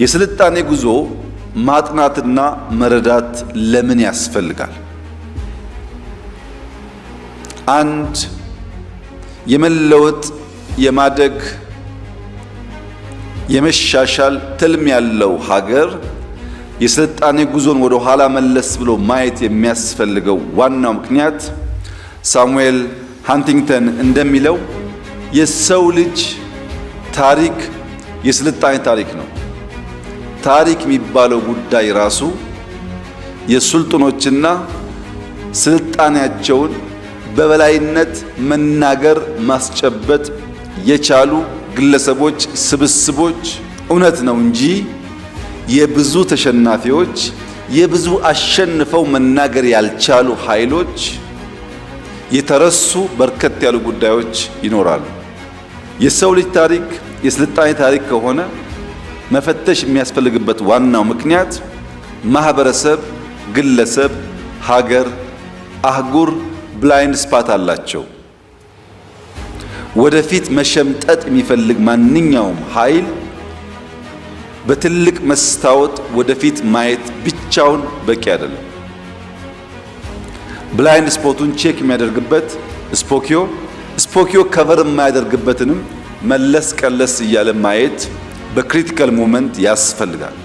የስልጣኔ ጉዞ ማጥናትና መረዳት ለምን ያስፈልጋል? አንድ የመለወጥ፣ የማደግ፣ የመሻሻል ትልም ያለው ሀገር የስልጣኔ ጉዞን ወደ ኋላ መለስ ብሎ ማየት የሚያስፈልገው ዋናው ምክንያት ሳሙኤል ሃንቲንግተን እንደሚለው የሰው ልጅ ታሪክ የስልጣኔ ታሪክ ነው። ታሪክ የሚባለው ጉዳይ ራሱ የሱልጡኖችና ስልጣኔያቸውን በበላይነት መናገር ማስጨበጥ የቻሉ ግለሰቦች፣ ስብስቦች እውነት ነው እንጂ የብዙ ተሸናፊዎች፣ የብዙ አሸንፈው መናገር ያልቻሉ ኃይሎች የተረሱ በርከት ያሉ ጉዳዮች ይኖራሉ። የሰው ልጅ ታሪክ የስልጣኔ ታሪክ ከሆነ መፈተሽ የሚያስፈልግበት ዋናው ምክንያት ማህበረሰብ፣ ግለሰብ፣ ሀገር፣ አህጉር blind spot አላቸው። ወደፊት መሸምጠጥ የሚፈልግ ማንኛውም ኃይል በትልቅ መስታወት ወደፊት ማየት ብቻውን በቂ አይደለም። Blind spot ኡን check የሚያደርግበት ስፖኪዮ፣ ስፖኪዮ cover የማያደርግበትንም መለስ ቀለስ እያለ ማየት በ critical moment ያስፈልጋል።